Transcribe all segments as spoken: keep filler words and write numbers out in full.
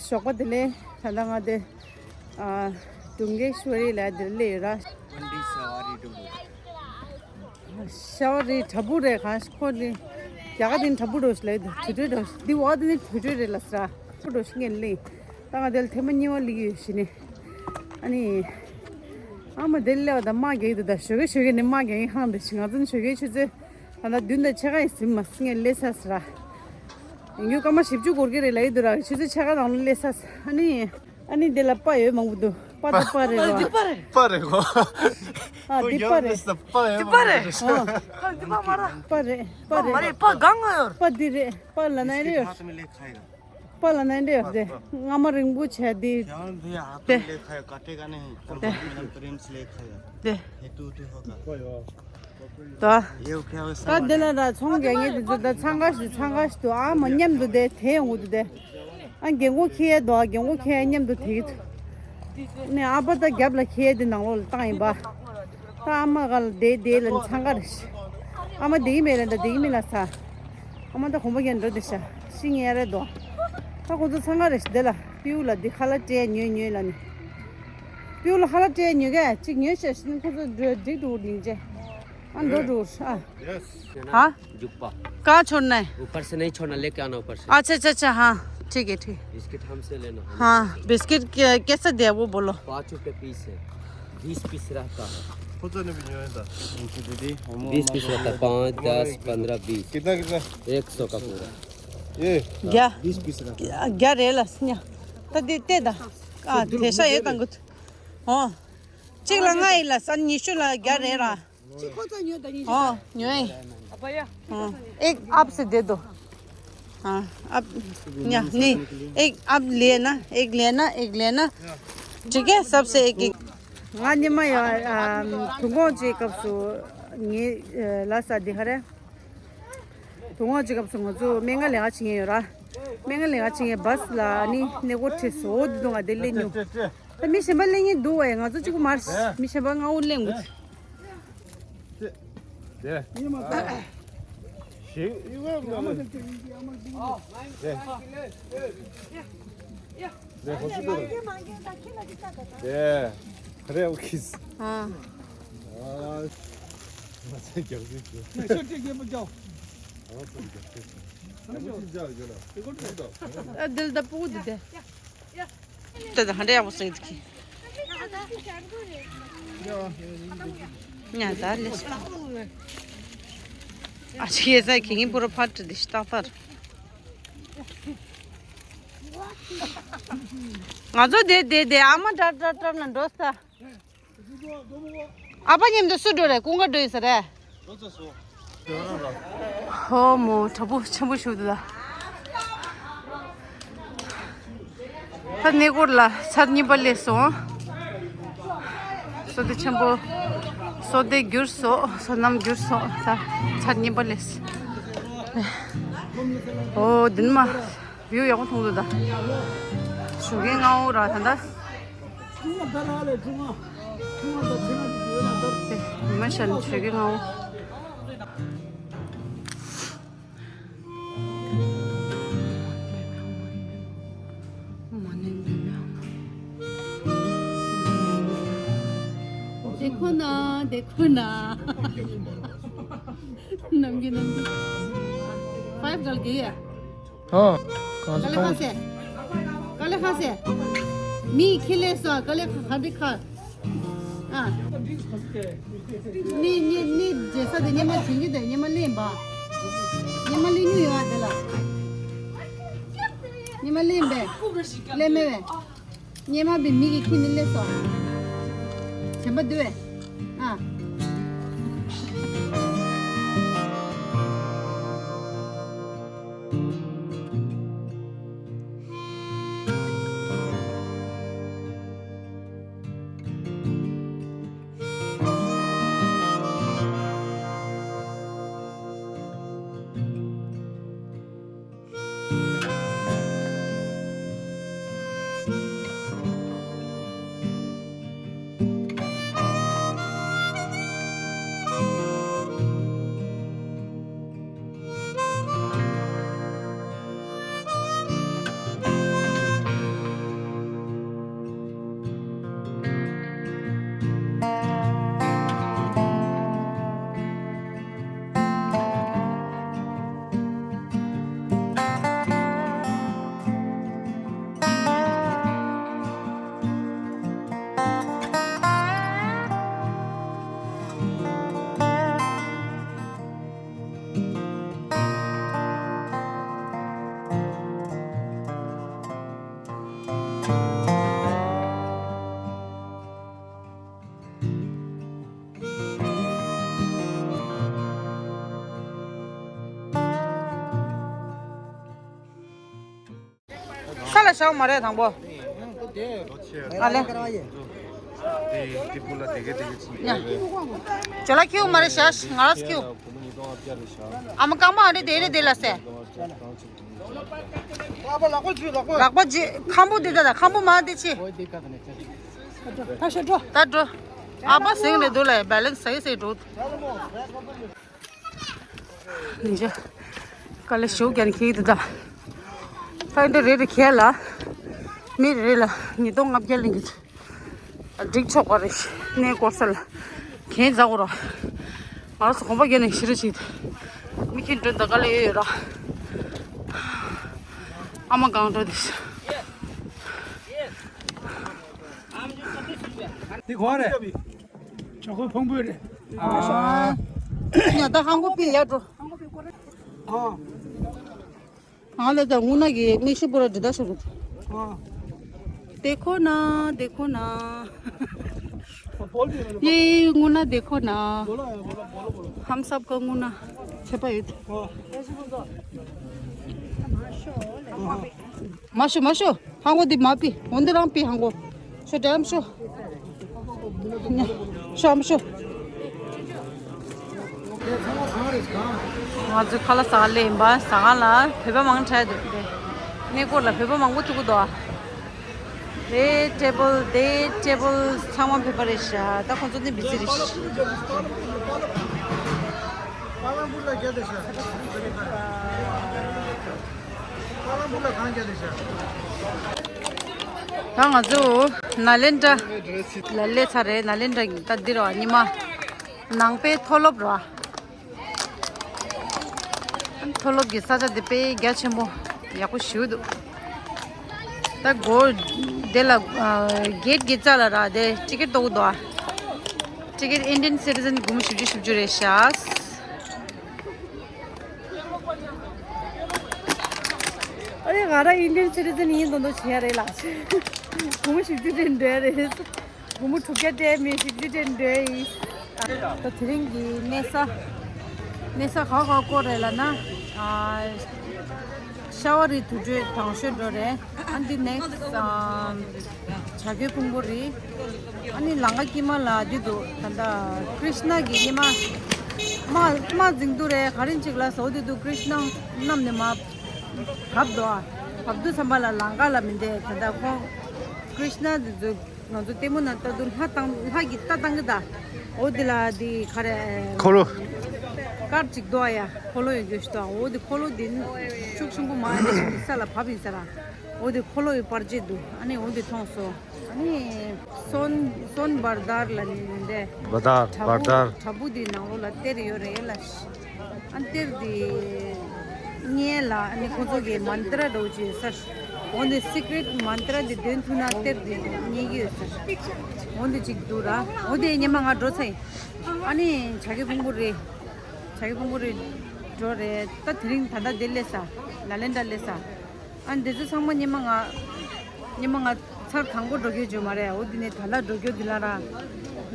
ཞོགས་པ་དེ་ལས་ད་ལྟ་ང་དེ་ཨ་དུང་གེ་ཤོ་རི་ལ་དེར་སླེབས་ཡོད་ར། ཤ་བ་རི་དྲ་འབུ་རེད། གང་ཁོ་ནི་རྒྱ་གར་དེ་ནི་དྲ་འབུ་འགྲོ་ཞིག་ལ་དུ་དུ་དྲོད་འགྲོ་ཞིག་འདི་འོག་དེ་ནི་དུ་དྲོད་རེད་ལ་ཟེར། དྲ་འབུ་འགྲོ་ཞིག་ངས་ལེ། ད་ང་དེ་ལ་ཐེངས་མ་གཉིས་པ་སླེབས་ཡོད་ཞེས་ནི། ཨ་ནི་ཨ་མ་དེ་ལ་སླེབས་པ་དང་དམག་རྒྱག་གི་འདུག་ད་ཞོགས་ཀས་ཞོགས་ཀས་ནི་དམག་རྒྱག་གི་ཧང་དེ་ཞིག་ང་ཚོ་ནི་ཞོགས་ཀས་ཆུ་ཚོད་ད་ལྟ་བདུན་དང་ཕྱེད་ཀ་ཡིན་ཟིན་མ་ངས་སླེབས་ས་ཟེར། ཡིན་རྒྱུ་སྐར་མ་བཞི་བཅུ་འགོར་གི་རེད་ལབ་ཀྱི་འདུག་ར། ཆུ་ཚོད་ཕྱེད་ཀ་ནང་ལ་སླེབས་ས། ཨ་ནི། ཨ་ནི་འདི་ལ་པ་ཡོད་མང་པོ་འདུག་པ་དང་པ་རེད་ར། པ་རེད་གོ། ཨ་འདི་པ་རེད། པ་རེད། ཨ། པ་རེད། པ་རེད། པ་རེད། པ་གང་ང་ཡོད། པ་འདི་རེད། པ་ལ་ན་རེ་ཡོད། པ་ལ་ན་རེ་ཡོད་དེ། རྔ་མ་རིང་པོ་བྱས་འདི། དེ། དེ། ད། ད་འདི་ལ་ད་ཚོང་རྒྱག་མཁན་དེ་ཚོ་ད་འཚང་ཁ་ཞིག་འཚང་ཁ་ཞིག་ཏུ་ཨ་མ་མཉམ་དུ་དེ་དེ་ཡོང་གི་འདུག་དེ། ཨ་རྒན་གོག་ཁྱེར་ཡས་འདུག་ཨ་རྒན་གོག་ཁྱེར་ཡས་མཉམ་དུ་དེ་གི་འདུག་ནས་ཨ་ཕ་ད་རྒྱབ་ལ་ཁྱེར་ཡས་དེ་ནང་ལོགས་ལ་བཏང་ཡིན་པ། ད་ཨ་མ་ག་ལ་དེ་དེ་ལ་འཚང་ཁ་རེད་ཤི། ཨ་མ་དེ་གི་མེད་ལ་ད་དེ་གི་མེད་ལ་ས། ཨ་མ་ད་གོམ་པ་རྒྱག་འགྲོ་དེ་ཤ་ཤི་ངེ་རེད་དོ། ད་ཁོ་ཚོ་འཚང་ཁ་རེད་ཤི་དེ་ལ་པིའུ་ལ་དེ་ཁ་ལག་སྤྲད་ཉོས་ཉོས་ལ་ནི། པིའུ་ལ་ཁ་ལག་སྤྲད་ཉོས་གས་གཅིག་ཉོས་ཤ་ཤི་ནི་ཁོ་ཚོ་འགྲོ་འགྲིག་འགྲོ་ལིང་ཅེ། हाँ, दो रोज। हाँ। हाँ? जुप्पा। कहाँ छोड़ना है? ऊपर से नहीं छोड़ना, लेके आना ऊपर से। अच्छा, अच्छा, अच्छा, हाँ। ठीक है, ठीक। बिस्किट हमसे लेना, हम हाँ, बिस्किट कै-, कैसे दिया वो बोलो। पाँच रुपए पीस है, बीस पीस रहता है। बीस पीस रहता है, पाँच, दस, पन्द्रह, बीस। कितना, कितना? एक सौ का पूरा। ये? क्या? बीस पीस रहता है। क्या, क्या रेला? तो देते दा। आ, थेसा ये तंगुत। हाँ। चिक लंगा इला सन निशु ला क्या रेला? ཁོ་ཚོ་ཉོས་ད་ཉིན། ཨོ་ཉོས། ཨ་ཕ་ཡ། ཨོ། एक आप से दे दो। हाँ, आप। नहीं, एक आप लेना, एक लेना, एक लेना। ठीक है, सबसे एक एक। ང་ཉི་མ་ཡ་དུས་འཁོར་གྱི་སྐབས་སུ་ངའི་ལ་ས་འདི་ཧ་རེ། དུས་འཁོར་གྱི་སྐབས་སུ་ང་ཚོ་སྨན་ཁང་ལས་ཀ་བྱེད་མཁན་ཡོད་ར། སྨན་ཁང་ལས་ཀ་བྱེད་མཁན་བཱས་ལ་ནི་གནས་སྐོར་ཁྲིད་སོ་འོ་དེ་དུས་ང་དེ་སླེབས་མྱོང་། ད་མི་གཞན་པ་སླེབས་མཁན་འདུག་བས་ང་ཚོ་གཅིག་པུ་མ་རེད། མི་གཞན་པ་ལྔ་བོ་སླེབས་འདུག་དེ། དེ། ཞིག་དེ། དེ་ཧོ་སུ་དེ། དེ། ཁ་རེ་ཨོ་ཁིས། ཨ། ཨ། ང་ཚོའི་རྒྱག་རྒྱུ་ཞིག་ཨ་འདིལ་ད་པུ་དེ། དེ་དང་ཧ་འདྲ་ཡག་པོ་སྲིད་ཀྱི། ཉ་ད་ལེ། ཨ་ཆི་ཡེ་ས་ཁེ་ངིན་པུ་ར་ཕ་ཏི་དི་ཤི་ཏག་ཏར། ང་ཚོ་དེ་དེ་དེ་ཨ་མ་ཏྲ་ཏྲ་ཏྲ་ན་འགྲོ་ས། ཨ་ཕ་མཉམ་དུ་སུ་འགྲོ་རེད་ཀུན་དགའ་འགྲོ་ཡིན་ས་རེད། ཧོ་མོ་དྲ་འབུ་ཆེན་པོ་ཞིག་འདུག་ད། ད་གནས་སྐོར་ལ་ཚར་གཉིས་པ་སླེབས་སོང་། བསོད་བདེ་ཆེན་པོ། བསོད་བདེ་བསྒྱུར་སོང་བསོད་ནམས་བསྒྱུར་སོང་ད་ཚར་གཉིས་པ་སླེབས། ཨོ་དེ་ནི་མ། བིའུ་ཡག་པོ་མཐོང་འདུག་ད། ཞོགས་ཀའི་སྔ་པོ་ར་ད་ད། ཉི་མ་ཤར་ནས་ཞོགས་ཀའི་སྔ་པོ། देखो ना, देखो ना। नमकीन, नमकीन। फाइव गर्ल गई है। हाँ, कहाँ से ཀ་ལེ་ཁ་སེ། ཀ་ལེ་ཁ་སེ། མི་ཁེ་ལེ་སོ་ཀ་ལེ་ཁ་ཁ་དི་ཁ། ཨ། ནི་ནི་ནི་རྗེ་ས་དེ་ཉི་མ་བྱིན་གྱི་དེ་ཉི་མ་ལེན་པ། ཉི་མ་ལེན་ཉུ་ཡོད་ཨ་དེ་ལ། ཉི་མ་ལེན་པས། ལེན་མེད་པས། སྙེ་མ་བའི་མི་གི་ཁྱི་ནི་སླེབས་སོ། བྱམས་པ་འདུག་བས། ཨ། ས་ལ་བཞག་མ་རེད་དང་པོ། ཨ་ལེ། ཅོ་ལ་ཁྱེར་མ་རེད་ཤག་ང་རང་ཁྱེར། ཨ་མ་རྐང་པ་ཨ་འདྲེ་དེ་རེད་དེ་ལ་ཟེར། ལག་པ་ལག་པ་འཇུ་ལག་པ། ལག་པ་འཇུ་ཁམ་བུ་འདི་ད་ད་ཁམ་བུ་མ་འདི་ཆི། ད་ཤོད་འགྲོ། ད་འགྲོ། ཨ་པ་ཟིང་རེད་འདུག་ལ་བེ་ལེན་སི་ཟེར་ཟེར་འགྲོ། ནི་ཇ། ཀ་ལེ་ཤོ་གན་ཁེ་དུ་ད། ད་འདི་རེ་རེ་ཁེ་ལ། མི་རེ་ལ་ཉིས་སྟོང་ལྔ་བརྒྱ་ལེན་གི། འགྲིག་ཆོག་པ་རེད། གནས་སྐོར་ས་ལ། གན་ཛ་གོ་རོ། ང་རང་ཚོ་གོམ་པ་བརྒྱབ་ནས་ཤི་རེ་ཞིག་མི་ཁྱེར་འགྲོ་ད་ག་ལེ་ཡོད་ཡོད་ར། ཨ་མ་གང་འགྲོ་དེ། འདི་གོ་རེད། ཇ་ཁོ་ཕུང་པོ་རེད། ཨ། ཉ་ད་ཧང་གོ་པི་ཡ་འགྲོ། ཨ། ང་ལ་ད་སྔོན་ན་གི་མིག་ཤེལ་པོ་ར་འདི་ད་ཤོར་གི། ཨ། देखो ना, देखो ना। ये अंगूना देखो ना। हम सबका अंगूना छपा है। माशो, माशो। ཧང་གོ་འདི་མ་པི། འོན་ཏེ་རང་པི་ཧང་གོ། ཤོ་ཌམ་ཤོ། ཤོ་ཨམ་ཤོ། ང་ཚོའི་ཁ་ལག་ཟ་ག་སླེབས་ཡིན་པ། ཟ་ཁང་ལ་བོད་པ་མང་དྲགས་འདུག་སྟེ། གནས་སྐོར་ལ་བོད་པ་མང་པོ་ཐུག་གི་འདུག་ཨ། དེ་ཊེ་བལ་དེ་ཊེ་བལ་ཚང་མ་བོད་པ་རེད་ཤག་ད་ཁོང་ཚོ་ནི་བི་ཛི་རེད་ཤག་ད་ང་ཚོ་ནཱ་ལེནྡྲ་ལ་སླེབས་ཚར་རེད། ནཱ་ལེནྡྲ་གི་ད་འདི་རེད་པ། ཉི་མ་ནང་པའི་མཐོ་སློབ་རེད་པ། མཐོ་སློབ་ཀྱི་ས་ཆ་འདི་དཔེ་རྒྱ་ཆེན་པོ་ཡག་པོ་ཞེ་པོ་འདུག་ད་སྒོ་དེ་ལ་གེ་ཊི་གི་རྩ་ལ་ར་དེ་ཊི་ཀེ་ཊི་གཏོང་གི་འདུག་ཨ། ཊི་ཀེ་ཊི་ཨིན་ཌི་ཡན་སི་ཊི་ཛན་སྒོར་མོ་བཞི་བཅུ་བཞི་བཅུ་རེད་ཤག་ཨ་རེ་ང་རང་ཨིན་ཌི་ཡན་སི་ཊི་ཛན་ཡིན་མདོག་མདོག་བྱེད་ཡ་རེད་ལགས། སྒོར་མོ་བཞི་བཅུ་སྤྲད་འདོད་རེད། སྒོར་མོ་དྲུག་བརྒྱ་སྤྲད་མེད། བཞི་བཅུ་སྤྲད་འདོད་ཡིན། ད་དེ་རིང་གི་གནས་ས། གནས་ས་ག་ག་སྐོར་རེད་ལབ་ན། ཨ། ཤ་བ་རི་དུར་ཁྲོད་དང་ཤོད་འགྲོ་རེད། ཨ་འདི་ནེག་སི་ཊི། ཨ། བྱ་རྒོད་ཕུང་པོ་རེད། ཨ་ནི་ལམ་ཁ་དཀྱིལ་མ་ལ་འདི་འདུག་ད་ལྟ་ཀྲིཤ་ན་གི་ཉི་མ། དམག་དམག་འཛིང་དུ་རེད། ག་རེ་ཅིག་ལ་བཟོ་དེ་འདུག་ཀྲིཤ་ན་གནམ་ནས་མར་བབས་འདུག་ཨ། བབས་དུས་ཙམ་པ་ལ་ལམ་ཁ་ལ་མི་འདེད། ད་ལྟ་ཁོང་ཀྲིཤ་ན་དེ་ཚོ། ང་ཚོ་ལྟད་མོ་ནང་ལྟ་དུས་ལྷ་བཏང་ལྷ་གི་རྟ་བཏང་གི་ད། འོ་དེ་ལ་དེ་ག་རེ། འཁོར་ལོ། དཀར་ཅིག་འདུག་ཡ། འཁོར་ལོ་ཡོད་རྒྱུ་ཞིག་འདུག་འོ་དེ་འཁོར་ལོ་དེ་ཤུགས་ཆེན་པོ་མ་ཡིན་ཞིག་ས་ལ་བབས་ཡིན་ས་ར། འོ་དེ་འཁོར་ལོ་ཡི་པར་ཆས་འདུག་ཨ་ནི་འོ་དེ་མཐོང་སོང་། ཨ་ནི་སོན་སོན་བར་དར་ལ་ནི་འདི་བར་དར། བྲག་བར་ཕུག་དར། བྲག་ཕུག་དེའི་ནང་ལོགས་ལ་གཏེར་ཡོད་རེད་ལ། ཨ་ནི་གཏེར་དེ་རྙེད་ལ་ཨ་ནི་ཁོ་ཚོ་གི་མན་ཏྲ་འདྲ་བོ་ཅིག་ཡོད་ས་རེད། འོ་འདི་སི་ཀི་རེཊ་མན་ཏྲ་འདི་འདོན་ཐུབ་ན་གཏེར་འདི་རྙེད་ཀྱི་ཡོད་ཟེར། འོ་འདི་གཅིག་འདུག་ར། འོ་འདི་ཉི་མ་ང་འགྲོ་ཚར་ཡིན། ཨ་ནི་བྱ་རྒོད་ཕུང་པོ་རེད། བྱ་རྒོད་ཕུང་པོ་རེད། འགྲོ་རེད། ད་དེ་རིང་ད་ལྟ་འདིར་སླེབས་ས། ནཱ་ལེནྡྲ་སླེབས་ས། ཨ་ནི་འདི་ཚོ་ཚང་མ་ཉི་མ་ང་། ཉི་མ་ང་ཚར་དང་པོ་འགྲོ་རྒྱུ་བརྗོད་མ་རེད། འོ་འདི་ནས་ད་ལྟ་འགྲོ་རྒྱུ་འདི་ལ་ར།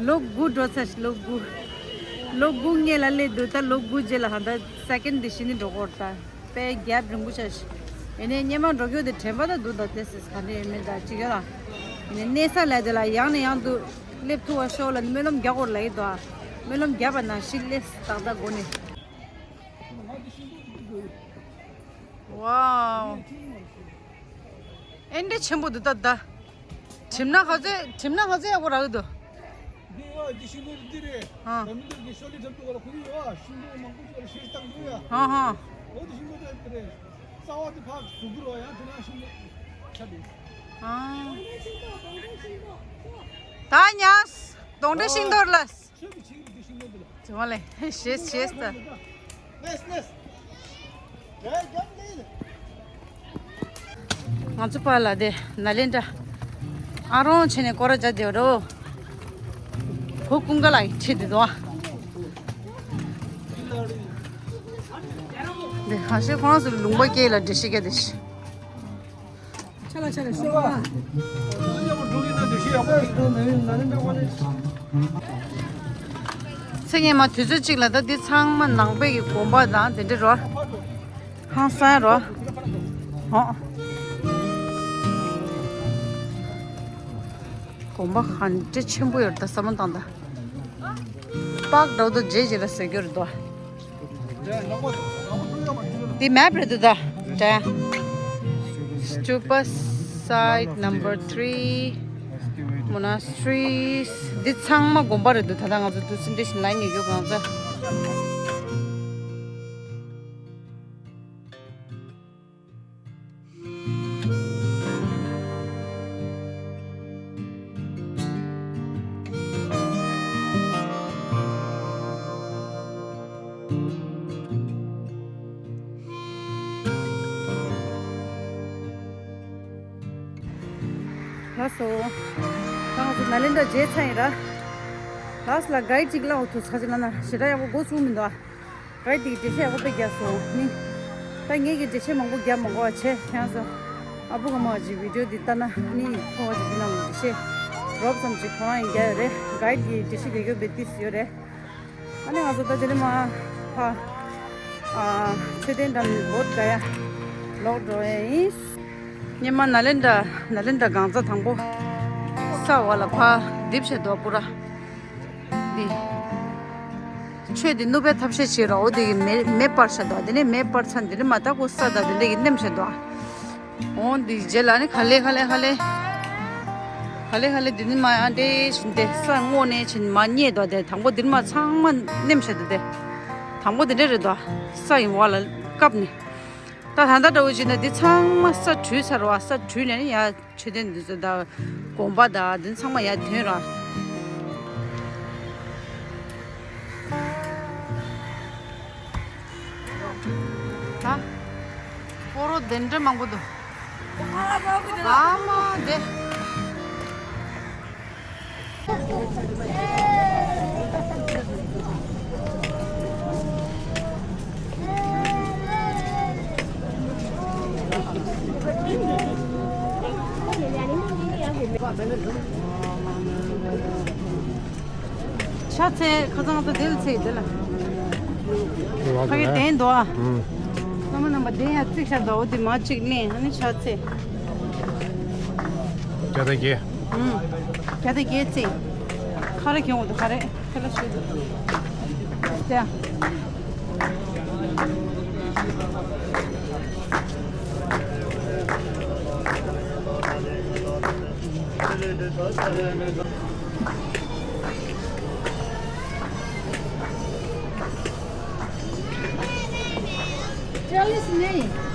ལོ་དགུ་འགྲོ་ཚར་ཤག་ལོ་དགུ། ལོ་དགུ་སྔོན་ལ་སླེབས་འདུག་ད་ལོ་དགུ་རྗེས་ལ་ཧ་ད་སེ་ཀེན་ཌི་འདི་གཞི་ནས་འགྲོ་གི་ཡོད་རེད་ད། དཔེ་གེབ་རིང་པོ་ཆགས་ཤག་ཡིན་ནའི་སྔོན་མ་འགྲོ་རྒྱུ་དེ་དྲན་པ་ད་འདུག་ད་དེ་སྲིད་ག་འདྲ་ཡོད་མེད་ད་ཅིག་ཡོད་ལ། ཡིན་ནའི་གནས་ས་ལ་དེ་ལ་ཡང་ནས་ཡང་དུ་སླེབས་ཐུབ་པ་ཤོག་ལབ་ནས་སྨོན་ལམ་རྒྱག་དགོས་རེད་ལབ་ཀྱི་འདུག་ཨ། སྨོན་ལམ་རྒྱབ་པ་ནང་བཞིན་སླེབས་ཏག་ཏག་སྒོ་ནས། ཝའོ། ཨེ་འདྲ་ཆེན་པོ་འདུག་ད་ད། གྲིབ་ནག་ག་ཚོད་གྲིབ་ནག་ག་ཚོད་ཡག་པོ་རག་གི་འདུག་འདི་ཨ་འདི་ཤིང་སྡོང་འདི་རེད། ཨ། ད་མི་འདུག་གི་ཤོ་ལི་ཐབ་ཏུ་ག་ལ་ཁུ་ཡི་ཨ་ཤིང་སྡོང་མང་པོ་ཅིག་ལ་ཤེས་སྟངས་འདུག་ཡ། ཧ་ཧ། འོ་འདི་ཤིང་སྡོང་འདི་རེད། རྩ་བ་འདི་ཕག་ཟུག་གུ་རོ་ཡ་དེ་ན་ཤིང་སྡོང་ཆ་འདི། ཨ། ད་ཉ། གདོང་འདྲེ་ཤིང་སྡོང་ལ། ཆོས་ཀྱི་ཆིག་རིགས་ཀྱི་ཤིང་སྡོང་འདི་ལ། ཅི་མ་ལེ། ཤེས་ཤེས་ད། ལེས་ལེས། རེད་རྒྱབ་ལེས། ང་ཚོ་པཱ་ལགས་དེ་ནཱ་ལེནྡྲ་ཨ་རོང་བྱས་ནས་སྐོར་ར་རྒྱག་བསྡད་རོ། བུ་ཀུན་དགའ་ལགས་ཁྲིད་དེ་འདུག་ཨ། འདི་ཧ་ཤེ་ཁོང་ཚོ་ལུང་པ་སྐྱེལ་ལ་འདྲེ་ཤི་སྐད་དེ་ཤི། ཆ་ལ་ཆ་ལ་ཤོག་ཨ། ཚེ་སྔོན་མ་དུས་ཚོད་གཅིག་ལ་ད་འདི་ཚང་མ་ནང་པའི་གི་དགོན་པ་དང་དེ་འདྲ་རོ། ཧང་སང་རོ། ཧོ། དགོན་པ་ག་འདྲ་ཆེན་པོ་ཡོད་རེད་ད་བསམ་བློ་བཏང་ད། པག་འདྲ་བོ་འདུག་རྗེས་རྗེས་ལ་ཟེར་རྒྱུ་རེད་དོ། འདི་མེབ་རེད་འདུག་ད། དྲན། Stupa site number three, monasteries. འདི་ཚང་མ་དགོན་པ་རེད་འདུག་ད་ལྟ་ང་ཚོ་འདུག་སེ་འདི་བཞིན་ལ་ཉོ་རྒྱུ་གང་ཚ། ལགས་སོ། ད་ང་ཚོ་ནཱ་ལེནྡྲ་མཇལ་ཚར་ཡིན་ར། ལགས་ལ་གའིཌ་ཅིག་ལ་འོ་ཐུག་ས་ཅིག་ལ་ན་ཞེ་དྲག་ཡག་པོ་འགོ་ཚུགས་མི་འདུག་ཨ། གའིཌ་དེ་གི་འགྲེལ་བཤད་ཡག་པོ་དཔེ་རྒྱག་སོང་ནི། ད་ངས་ཀྱི་འགྲེལ་བཤད་མང་པོ་རྒྱབ་མ་དགོས་པ་བྱས་ཁྱེད་རང་ཚོ། ཨ་བུ་ག་མ་ཅིག་བི་ཌིའོ་འདི་ལྟ་ན་ནི་ཕོ་བ་ཅིག་འདི་ནང་འགྲེལ་བཤད་རོབ་ཙམ་ཅིག་ཁོ་རང་ཡིན་རྒྱག་ཡོད་རེད། གའིཌ་གི་འགྲེལ་བཤད་རྒྱག་རྒྱུ་བེ་ཏིས་ཡོད་རེད། ཨ་ནི་ང་ཚོ་ད་དེ་ནས་མ་ཕ། ཨ། མཆོད་རྟེན་འགྲམ་བོད་ག་ཡ་ལོག་འགྲོ་ཡ་ཡིན། སྙེ་མ་ནཱ་ལེནྡྲ་ནཱ་ལེནྡྲ་གང་ཚ་དང་པོ་ས་འོག་ལ་ཕ་རྡིབ་བྱས་འདུག་པུ་ར། འདི། ཆོས་འདི་ནུབ་པའི་ཐབས་ཤེས་བྱེད་རོགས་འོ་དེ་གི་མེ་མེ་སྤར་བྱས་འདུག་དེ་ནས་མེ་སྤར་ཚར་འདི་ནས་མ་ད་ཁོ་ས་དང་དེ་འདྲ་གི་ནེམ་བྱས་འདུག་འོ་འདི་རྗེས་ལ་ནི་ག་ལེ་ག་ལེ་ག་ལེ། ག་ལེ་ག་ལེ་འདི་ནི་མ་ཨ་འདྲེ་བཞིན་ཏེ་ས་སྔོ་ནས་ཕྱིན་མ་རྙེད་དོ་དེ་དང་པོ་འདིར་མ་ཚང་མ་ནེམ་བྱེད་དོ་དེ། དང་པོ་འདི་འདྲ་རེད་དོ། ས་ཡི་བ་ལ་བཀབ་ནས། ད་ད་ལྟ་འདྲ་བོ་བྱས་ན་འདི་ཚང་མ་ས་བྲུས་ཚར་བ་ས་བྲུས་ནས་ཡ་མཆོད་རྟེན་འདི་ཚོ་ད་དགོན་པ་ད་འདི་ཚང་མ་ཡ་ཐོན་ར། ད། སྤོ་རོ་དེ་འདྲ་མང་པོ་འདུག་ཨ་མ་དེ། ཤ་ཚའི་ཁ་སང་ད་དེ་ལ་ཚེ་དེ་ལ། ཁ་གི་དན་དོ་ཨ། ཨུམ། ལྷ་མོ་རྣམ་པ་དན་ཡ་བརྩིགས་ཤ་དོ་འོ་དེ་མ་གཅིག་ལེན་ཨ་ནི་ཤ་ཚེ། བརྒྱ་དང་བརྒྱད། ཨུམ། བརྒྱ་དང་བརྒྱད་ཚེ། ཁ་རེ་གྱོང་འོ་དེ་ཁ་རེ་ཁ་ལ་ཤོད་དེ། ཡ། चालीस नहीं।